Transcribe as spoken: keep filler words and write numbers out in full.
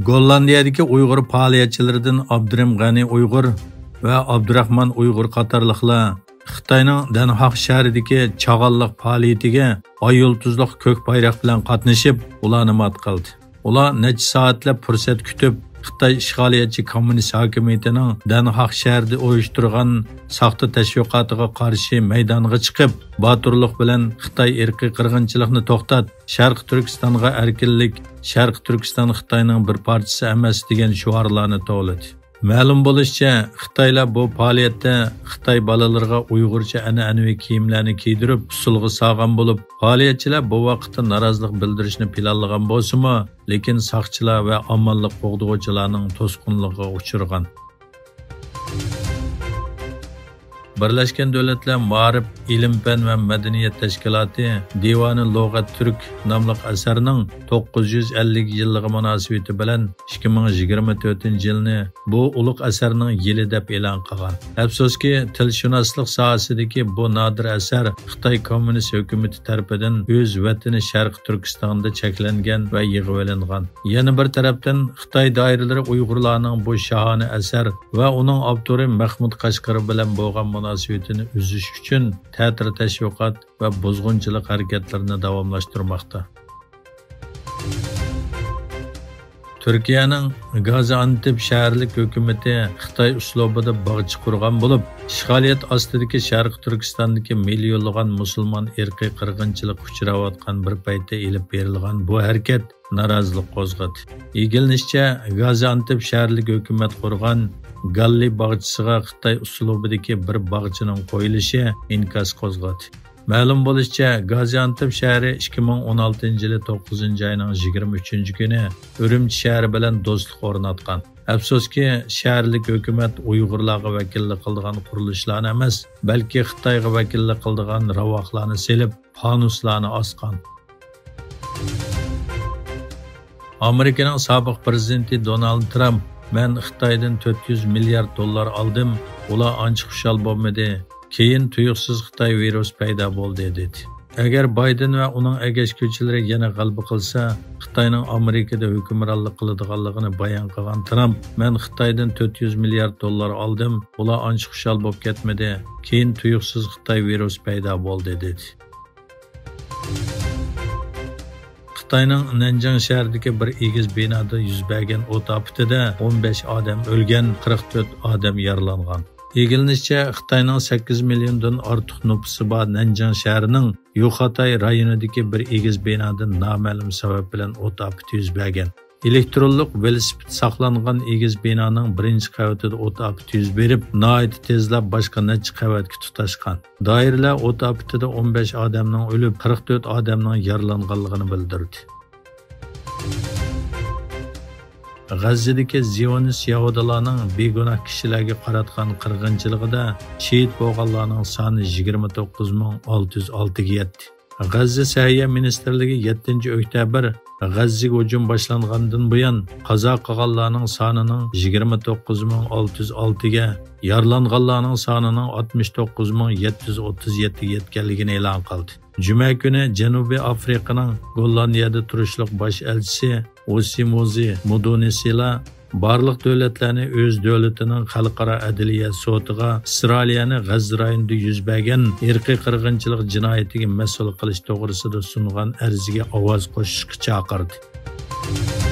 گوللاندىيەدىكى ئۇيغۇر پائالىيەتچىلىرىدىن ئابدۇرېھىم غەنى ئۇيغۇر ۋە ئابدۇراخمان ئۇيغۇر قاتارلىقلار خىتاينىڭ دەنھاق شەھىرىدىكى چاغانلىق پائالىيىتىگە ئاي يۇلتۇزلۇق كۆك بايراق بىلەن قاتنىشىپ، ئۇلارنى مات قىلدى. ئۇلار نەچچە سائەتلەپ پۇرسەت كۈتۈپ، خىتاي ئىشغالىيەتچى كوممۇنىست ھاكىمىيىتىنىڭ دەنھاق شەھىرىدە ئۇيۇشتۇرغان ساختا تەشۋىقاتىغا قارشى مەيدانغا چىقىپ، باتۇرلۇق بىلەن «خىتاي ئىرقىي قىرغىنچىلىقنى توختات! شەرقىي تۈركىستانغا ئەركىنلىك! شەرقىي تۈركىستان خىتاينىڭ بىر پارچىسى ئەمەس» دېگەن شوئارلارنى توۋلىدى. مەلۇم بولۇشىچە، خىتايلار بۇ پائالىيەتتە خىتاي بالىلىرىغا ئۇيغۇرچە ئەنئەنىۋى كىيىملەرنى كىيدۈرۈپ، ئۇسسۇلغا سالغان بولۇپ، پائالىيەتچىلەر بۇ ۋاقىتتا نارازىلىق بىلدۈرۈشنى پىلانلىغان بولسىمۇ، لېكىن ساقچىلار ۋە ئامانلىق قوغدىغۇچىلارنىڭ توسقۇنلۇقىغا ئۇچرىغان. بىرلەشكەن دۆلەتلەر مائارىپ، ئىلىم-پەن ۋە مەدەنىيەت تەشكىلاتى دىۋانى لۇغەت تۈرك ناملىق ئەسەرنىڭ توققۇز يۈز ئەللىك يىللىقى مۇناسىۋىتى بىلەن ئىككى مىڭ يىگىرمە تۆتىنچى يىلنى بۇ ئۇلۇغ ئەسەرنىڭ يىلى دەپ ئېلان قىلغان. ئەپسۇسكى، تىلشۇناسلىق ساھەسىدىكى بۇ نادىر ئەسەر خىتاي كوممۇنىست ھۆكۈمىتى تەرىپىدىن ئۆز ۋەتىنى شەرقىي تۈركىستاندا چەكلەنگەن ۋە يىغىۋېلىنغان. يەنە بىر تەرەپتىن، خىتاي دائىرىلىرى ئۇيغۇرلارنىڭ بۇ شاھانە ئەسەر ۋە ئۇنىڭ ئاپتورى مەخمۇت قەشقىرى بىلەن بولغان مۇناسىۋىتىنى ئۈزۈش ئۈچۈن تەتۈر تەشۋىقات ۋە بۇزغۇنچىلىق ھەرىكەتلىرىنى داۋاملاشتۇرماقتا. تۈركىيەنىڭ گازىئانتېپ شەھەرلىك ھۆكۈمىتى خىتاي ئۇسلۇبىدا باغچە قۇرغان بولۇپ، ئىشغالىيەت ئاستىدىكى شەرقىي تۈركىستاندىكى مىليونلىغان مۇسۇلمان ئىرقىي قىرغىنچىلىققا ئۇچراۋاتقان بىر پەيتتە ئېلىپ بېرىلغان بۇ ھەرىكەت نارازىلىق قوزغىدى. ئىگىلىنىشىچە، گازىئانتېپ شەھەرلىك ھۆكۈمەت قۇرغان گاللى باغچىسىغا خىتاي ئۇسلۇبىدىكى بىر باغچىنىڭ قويۇلۇشى ئىنكاس قوزغىدى. مەلۇم بولۇشىچە، گازىئانتېپ شەھىرى ئىككى مىڭ ئون ئالتىنچى يىلى توققۇزىنچى ئاينىڭ يىگىرمە ئۈچىنچى كۈنى ئۈرۈمچى شەھىرى بىلەن دوستلۇق ئورناتقان. ئەپسۇسكى، شەھەرلىك ھۆكۈمەت ئۇيغۇرلارغا ۋەكىللىك قىلىدىغان قۇرۇلۇشلارنى ئەمەس، بەلكى خىتايغا ۋەكىللىك قىلىدىغان راۋاقلارنى سېلىپ، پانۇسلارنى ئاسقان. ئامېرىكىنىڭ سابىق پىرېزىدېنتى دونالد ترامپ، «مەن خىتايدىن تۆت يۈز مىليارد دوللار ئالدىم، ئۇلار ئانچە خۇشال بولمىدى. كېيىن تۇيۇقسىز خىتاي ۋىرۇسى پەيدا بولدى» دېدى. ئەگەر بايدېن ۋە ئۇنىڭ ئەگەشكۈچىلىرى يەنە غەلىبە قىلسا، خىتاينىڭ ئامېرىكىدا ھۆكۈمرانلىق قىلىدىغانلىقىنى بايان قىلغان ترامپ، «مەن خىتايدىن تۆت يۈز مىليارد دوللار ئالدىم، ئۇلار ئانچە خۇشال بولۇپ كەتمىدى. كېيىن تۇيۇقسىز خىتاي ۋىرۇسى پەيدا بولدى» دېدى. خىتاينىڭ نەنجىڭ شەھىرىدىكى بىر ئېگىز بىنادا يۈز بەرگەن ئوت ئاپىتىدە ئون بەش ئادەم ئۆلگەن، قىرىق تۆت ئادەم يارىلانغان. ئىگىلىنىشىچە، خىتاينىڭ سەككىز مىليوندىن ئارتۇق نوپۇسى بار نەنجىڭ شەھىرىنىڭ يۇخاتاي رايونىدىكى بىر ئېگىز بىنادا نامەلۇم سەۋەب بىلەن ئوت ئاپىتى يۈز بەرگەن. ئېلېكترونلۇق ۋېلىسىپىت ساقلانغان ئېگىز بىنانىڭ بىرىنچى قەۋىتىدە ئوت ئاپىتى يۈز بېرىپ، ناھايىتى تېزلا باشقا نەچچە قەۋەتكە تۇتاشقان. دائىرىلەر ئوت ئاپىتىدە ئون بەش ئادەمنىڭ ئۆلۈپ، قىرىق تۆت ئادەمنىڭ يارىلانغانلىقىنى بىلدۈردى. غەززىدىكى زىيونىست يەھۇدىيلارنىڭ بىگۇناھ كىشىلەرگە قاراتقان قىرغىنچىلىقىدا شېھىت بولغانلارنىڭ سانى يىگىرمە توققۇز مىڭ ئالتە يۈز ئالتىگە يەتتى. غەززە سەھىيە مىنىستىرلىكى يەتتىنچى ئۆكتەبىر غەززىگە ھۇجۇم باشلانغاندىن بۇيان قازا قىلغانلارنىڭ سانىنىڭ يىگىرمە توققۇز مىڭ ئالتە يۈز ئالتىگە، يارىلانغانلارنىڭ سانىنىڭ ئاتمىش توققۇز مىڭ يەتتە يۈز ئوتتۇز يەتتىگە يەتكەنلىكىنى ئېلان قىلدى. جۈمە كۈنى جەنۇبىي ئافرىقىنىڭ گوللاندىيەدە تۇرۇشلۇق باش ئەلچىسى ئوسىموزى مودونىسىلا بارلىق دۆلەتلەرنى ئۆز دۆلىتىنىڭ خەلقئارا ئەدلىيە سوتىغا ئىسرائىلىيەنى غەززە رايونىدا يۈز بەرگەن ئىرقىي قىرغىنچىلىق جىنايىتىگە مەسئۇل قىلىش توغرىسىدا سۇنغان ئەرزىگە ئاۋاز قوشۇشقا چاقىردى.